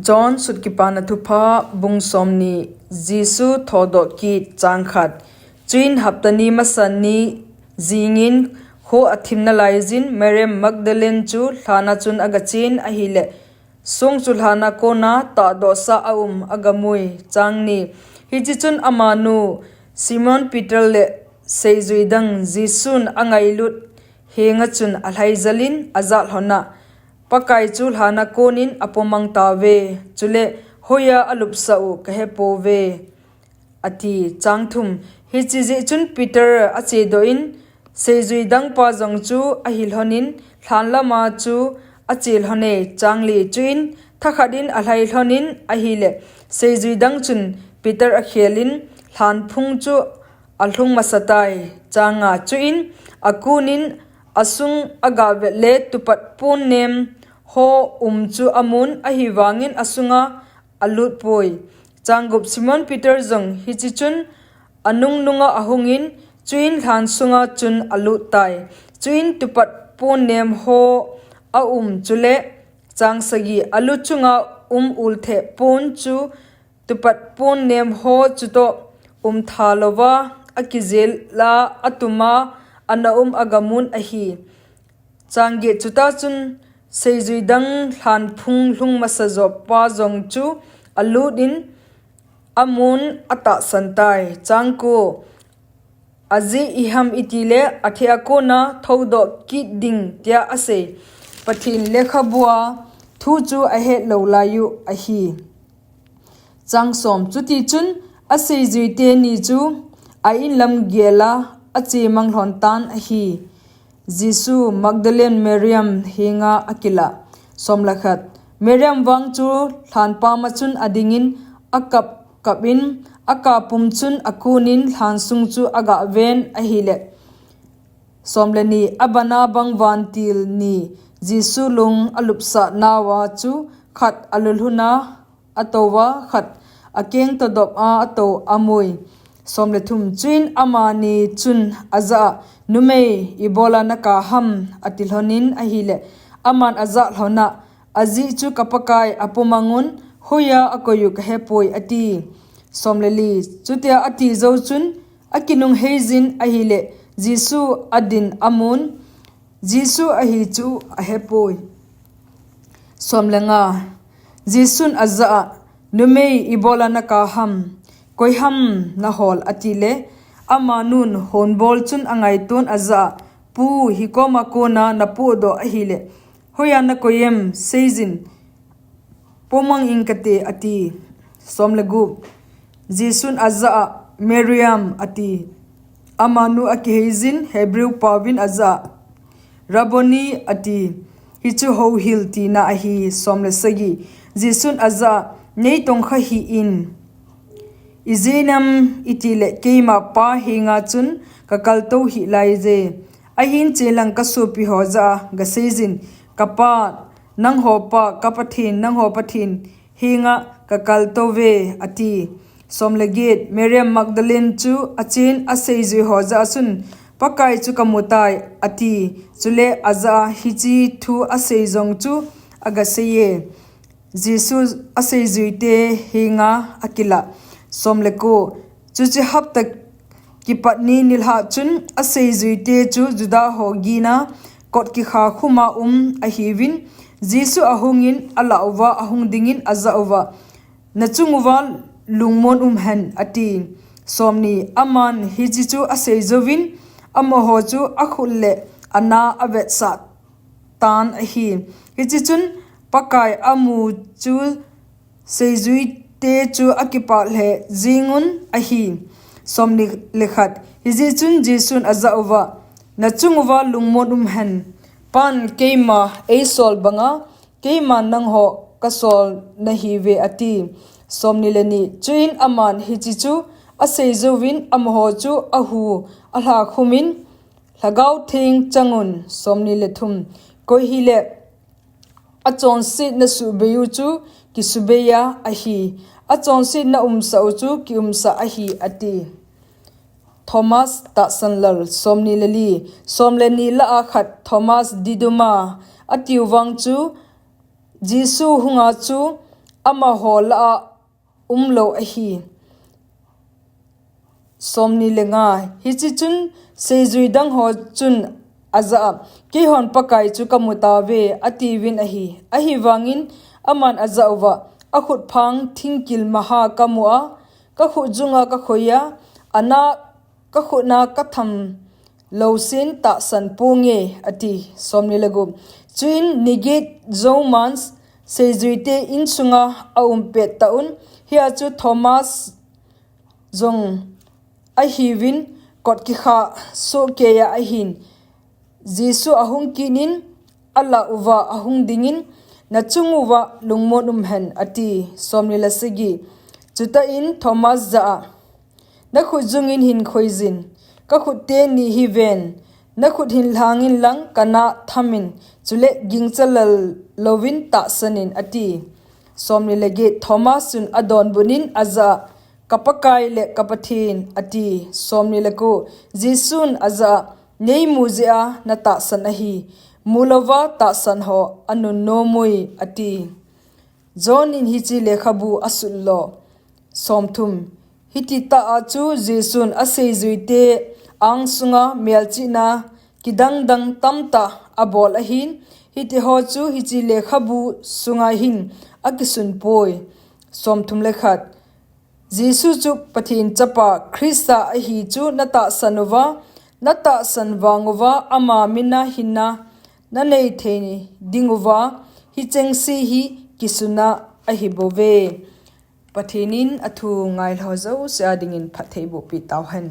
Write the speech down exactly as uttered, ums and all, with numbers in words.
John Sut Kipana Thupha, bung somni. Jesu Thodoh Kit. Chang khat. Chuin hapta ni masa ni jingin, kho athim nalaijin, Mariam Magdalene chu lhana chun agachen ahile, song chu lhana kona tahdohsa aum agamui. Chang ni. Hiche chun amanu Simon Peter le seijui dang Jesun angailut henga chun alhaijalin, ajah lhona, Pakai chu lhana konin apomang tauve, chule hoiya alupsah u kahepouve, ati. Chang thum. Hiche jeh chun Peter achedoh in, seijui dangpa jong chu ahilhonin, lhan lama chu achelhone. Chang li. Chuin thakhat in alhailhonin ahile, seijui dang chun Peter akhelin, lhanphung chu alhung masatai. Chang nga. Chuin akunin asung agavet le tupat ponnem ho um chu amun, ahivangin asunga alutpoi. Chang gup. Simon Peter jong hiche chun anungnunga ahungin, chuin lhan sunga chun aluttai. Chuin tupat ponnem ho aum chule, chang sagi, alu chunga um ultheh pon chu tupat ponnem ho chutoh umtha louva akijela atuma ana um agamun ahi. Chang get. Chuta chun seijui dang lhanphung lhung masa jopa jong chu alutin amun atahsantai. Chang ko. Ajeh iham itile, athea kona thoudoh kit ding tia asei Pathen lekhabua thu chu ahetlou laiyu ahi. Chang som. Chutichun aseijui teni chu a-inlam gela achemanglhon tan ahi. Jesu Magdalene Mariam henga akilah. Som le khat. Mariam vang chu lhanpama chun adingin akapkapin, akapum chun akunin lhansung chu agaven ahile, som le ni. Abana bang vantil ni Jesu lung alupsah nauva chu khat alulhuna atouva, khat akeng todopa atou amui. Som le thum. Chuin amani chun ajah a, Numei, ibola nakap ham? ati lhonin ahile, aman ajah lhona, Ajeh chu ka Pakai apomangun, hoiya akoiyu kahepoi, ati. Som le li. Chutia ati jou chun akinung heijin ahile, Jesu adin amun, Jesu ahi chu ahepoi. Som le nga. Jesun ajah a, Numei, ibola nakap ham? Koiham nahol? atile, amanun honbol chun angaiton ajah a, Pu, hikoma kona napohdoh ahile, hoiya nakoiyem seijin, pomang ingkate, ati. Som le gup. Jesun ajah a, Mariam, ati. Amanu akiheijin Hebrew paovin ajah a, Rabboni, ati. Hichu houhil tina ahi. Som le sagi. Jesun ajah a, Neitongkha hih in. Ijeh inem itile keima Pa henga chun kakaltou hih laije. Ahin chelang kasopiho jah a gaseijin, Kapa, nangho Pa, ka Pathen, nangho Pathen henga kakaltouve, ati. Som le get. Mariam Magdalene chu achen aseijuiho jah a chun, Pakai chu kamutai, ati. Chule ajah a hiche thu asei jong chu agaseiye. Jesu aseijuite henga akilah. Som le ko. Chuche hapta kipat ni nilhah chun aseijuite chu Judaho gina kot kikha khuma um ahiuvin, Jesu ahungin alah uva ahung dingin ajah uva, Nachung uva lungmon umhen, ati. Som ni. Aman hiche chu asei jouvin, amaho chu akhut le ana avetsah tan ahi. Hiche chun Pakai amu chu seijuite chu akipah lheh jengun ahi. Som ni le khat. Hijeh chun Jesun ajah uva, Nachung uva lungmon umhen. Pan keima eisol banga, keiman nangho kasol nahiuve, ati. Som ni le ni. Chuin aman hiche chu asei jouvin amaho chu ahu alhakhumin, Lhagao Theng changun. Som ni le thum. Koi hile achonsetna subeiyu chu kisubeiya ahi, achonsetna umsah u chu kiumsah ahi, ati. Thomas tahsan lal. Som ni le li. Som le ni lah a khat Thomas Diduma atiu vang chu Jesu hunga chu amaho lah-a umlou ahi. Somni le nga. Hiche chun seijui dang ho chun ajah a, "Keihon Pakai chu kamu tauve," atiuvin ahi. Ahivangin aman ajah uva, "Akhutphang thingkil maha kamu a, kakhut junga kakhoiya, ana kakhutna katham lousen tahsan ponge," ati. Somni le gup. Chuin niget jouman seijuite insunga aum pettah un, hia chu Thomas jong ahiuvin, kot kikhah sohkeiya ahin, Jesu ahung kit in alah uva ahung dingin, "Nachung uva lungmon umhen," ati. Somni le sagi. Chutah in Thomas jah a, "Nakhut jungin hin khoijin, kakhut teni hiven, nakhut hin lhangin lang kana thamin, chule gingcha lal louvin tahsanin," ati. Somni le get. Thomas chun adonbut in ajah a, "Ka Pakai le ka Pathen," ati. Somni le ko. Jesun ajah a, "Neimu jeh a natahsan ahi, mulouva tahsan ho anunnom ui," ati. John in hiche lekhabu asut lo. Somthum. Hititah a chu Jesun aseijuite angsunga melchihna kidangdang tamtah abol ahin, hitiho chu hiche lekhabu sunga hin akisun poi. Somthum le khat. Jesu chu Pathen Chapa Christa ahi chu natahsan uva, natahsan vang uva ama mina hinna nanei thei ding uva, hichengse hi kisuna ahibouve. Pathen in athu ngailhah jouse a dingin phatthei bohpi tauhen.